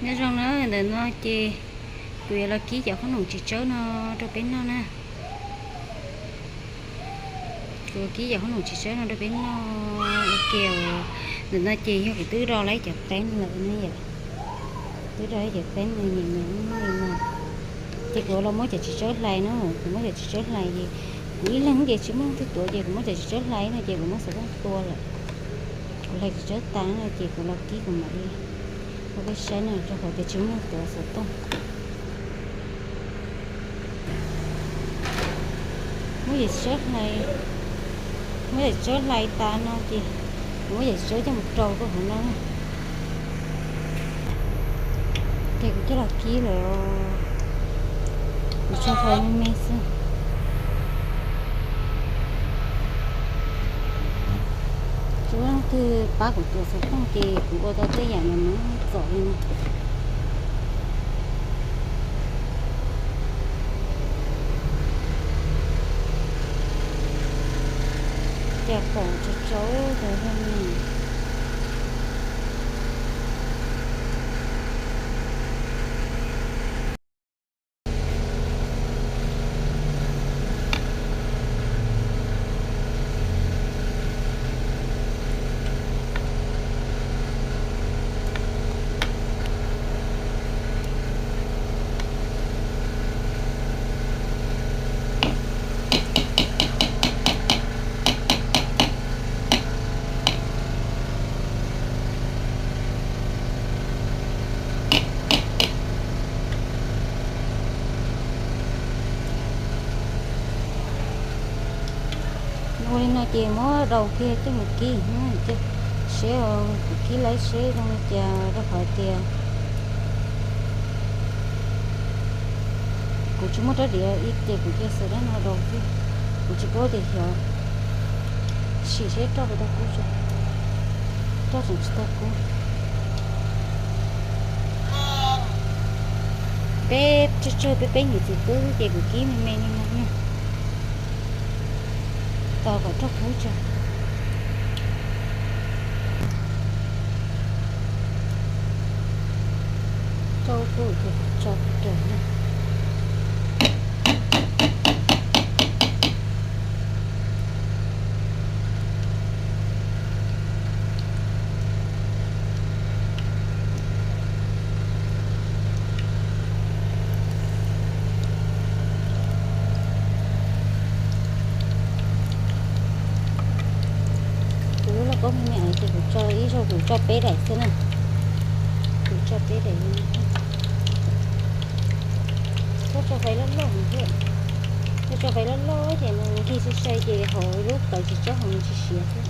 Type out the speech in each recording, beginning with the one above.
Nyob zoo na, ntawm no ces kuv yuav los kib cov qhob noom txiv tsawb no rau peb noj na. Kuv kib cov qhob noom txiv tsawb no rau peb noj ua ke. Ntawm no ces yog kuv twb do lawm cov teeb lawm ne yom. Twb do cov teeb no, ces kuv los muab cov txiv tsawb hlais no, kuv muab cov txiv tsawb hlais ces kuv ib leeg ces tsis muaj leej twg tuav ces kuv muab cov txiv tsawb hlais no ces kuv muab xov tooj tua lawm. Kuv hlais txiv tsawb tas no ces kuv los kib kuv mam li ua peb saib no rau qhov tias tsis muaj leej tuav xov tooj. Muab cov txiv tsawb hlais, muab cov txiv tsawb hlais tas no ces kuv muab cov txiv tsawb coj mus rau rau hauv no na. Ces kuv coj los kib lawm, kuv tsuas hlais me me xwb. Tsis muaj leej twg pab kuv tuav xov tooj ces kuv ua tau tej yam no txom li no. Cas pom tsau tsau tas zog ne. Ua li no ces muab daus kiag coj mus kib, seb kuv kib laib seb zoo li cas rau qhov tias kuv tsis muaj rab riam ib ces kuv cia xaws rab no daus xwb. Kuv tsis paub tias xyov sim seb roj puas tau kub tso, roj tseem tsis tau kub. Peb tsawg tsawg peb peb nyuam txiv tub ces kuv kib me me li no na, tos kom roj kub tso. Rau kuv tso raws na. Kuv lub lauj kaub me me ces kuv tso ib zaug kuv tso peb daim xwb na. Kuv tso peb daim li no. Koj tso fais loj loj thiab. Koj tso fais loj loj ces nws nkig sai sai ces hauv lub plawv txiv tsawb hauv nws tsis siav xwb.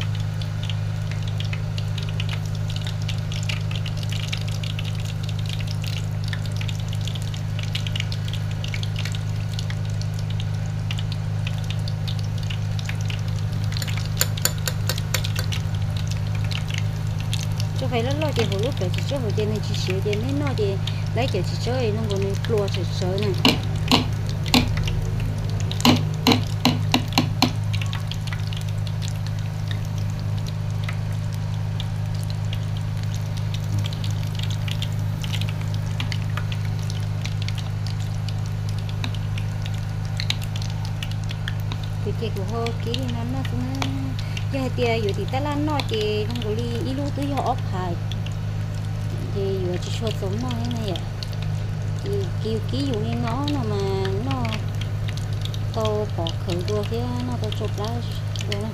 Tso fais loj loj ces hauv lub plawv txiv tsawb hauv ces nws tsis siav ces neb noj ces laib cov txiv tsawb zoo nkaus nws pluas tsawv tsawv na. Kuv ces kuv ho kib li no noj xwb na. Yog hais tias yuav tim tab laj noj ces zoo nkaus li ib lub twb yog ob phav, ces yuav tsis tshua txaus noj thiab na yom. Ces kib yus li no no mas noj tau pov khawv dua thiab noj tau tsau plab dua na.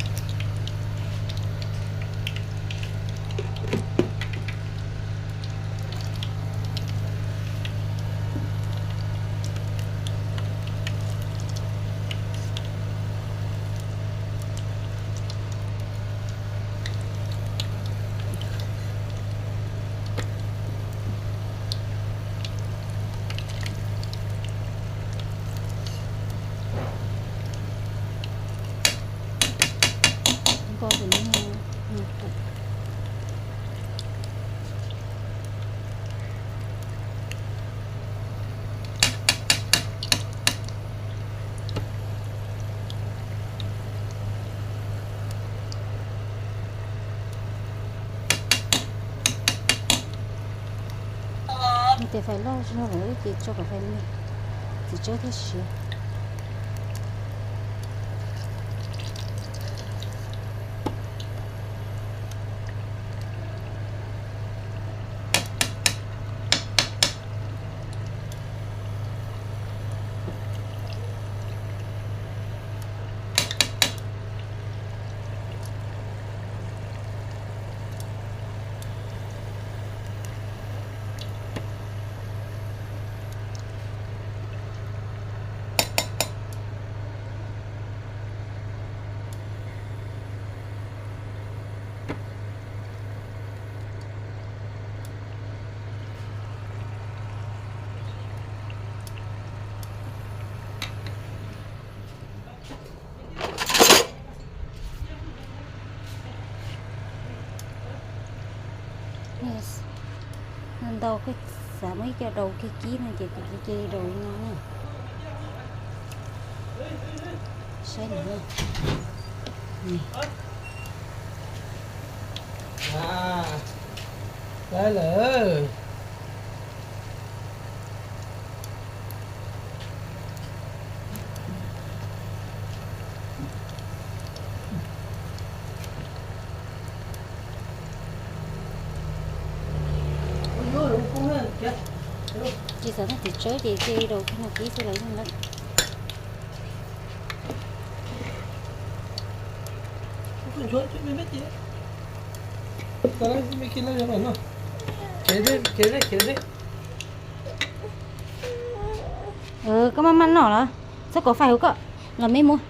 Tes fais loj tsis nug lawm ces tso kom fais me, txiv tsawb thiab siav. Ntau koj xav muaj ib co daus kiag kib no ces kuv cia li daus li no na. Saib no. Saib lawm. Tsis xav txiv tsawb ces cia li daus kiag no kib xwb los yeej lawm. Koj maj maj noj los, txhob kov fais hauv koj, los me muab.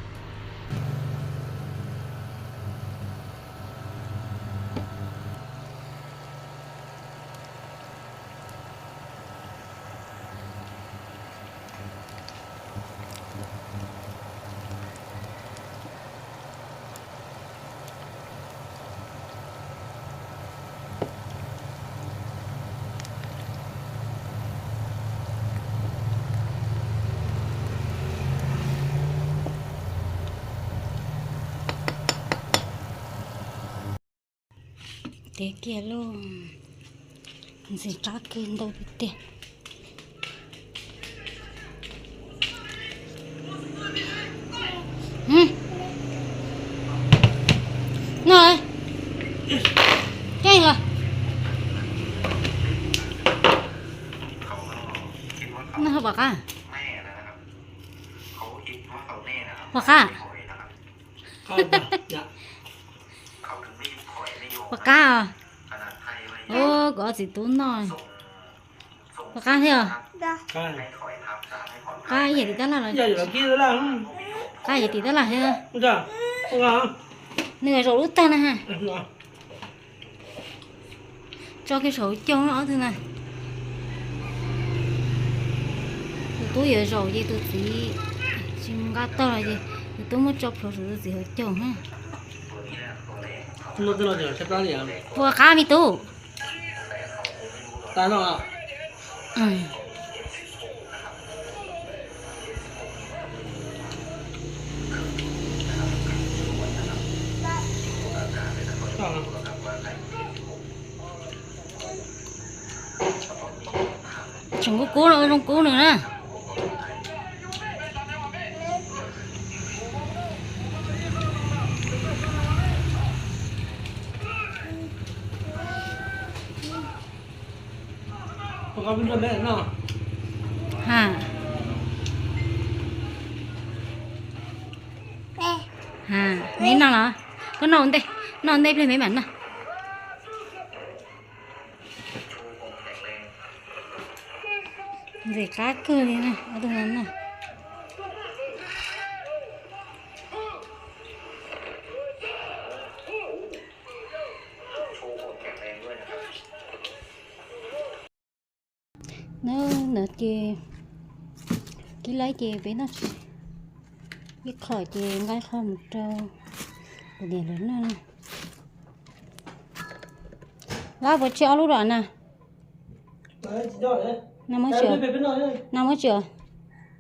Tev kiag lauj, ntxim qab kawg ntau tiag tiag. Noj, keej los. Noj ho pom qab. Pom qab. Pom qab os. Ua kuv ob txiv tub noj. Pom qab thiab os. Qab yam tim tab laj los, qab yam tim tab laj thiab. Nws zaum lub tag na ha. Tso kiag saum caug ob tug na. Tus tub yuav zaum ces tus txiv tsis mus nqa tag los ces tus tub muab tso plhuav saum tus txiv hauv caug na. Ua qab me tub. Tseem kub kub no, zoo kub nws na. Ha, ha, me noj los? Koj noj ua ntej, noj ua ntej pliag me mam noj. Ntxim qab kawg li na, ob tug no na. Ntawd ces kib laib ces peb noj ib qho ces nqa ib qho mus rau kuv niam lawv noj. Lab puas tseg ob lub dam na? No muab tsis, no muab tsis.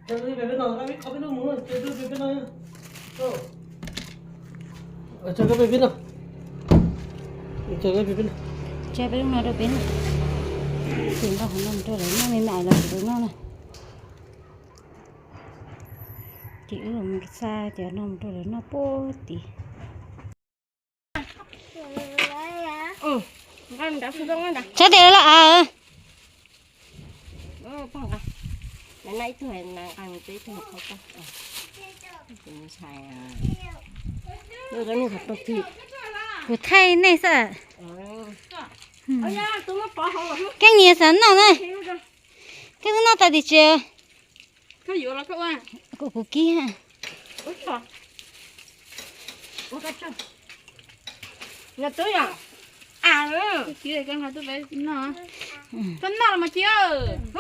Tseg peb lub no rau peb noj. Ces nqa qhov no mus rau lawv noj, me me los rau lawv noj na. Ces wb los mus xa cov no mus rau lawv noj puag tim. Tsab tes los av. Kuv thaij nej xwb. Koj nyias xav noj na. Koj twb noj tas tim tsev. Kuv, kuv kib. Koj noj los mas kib.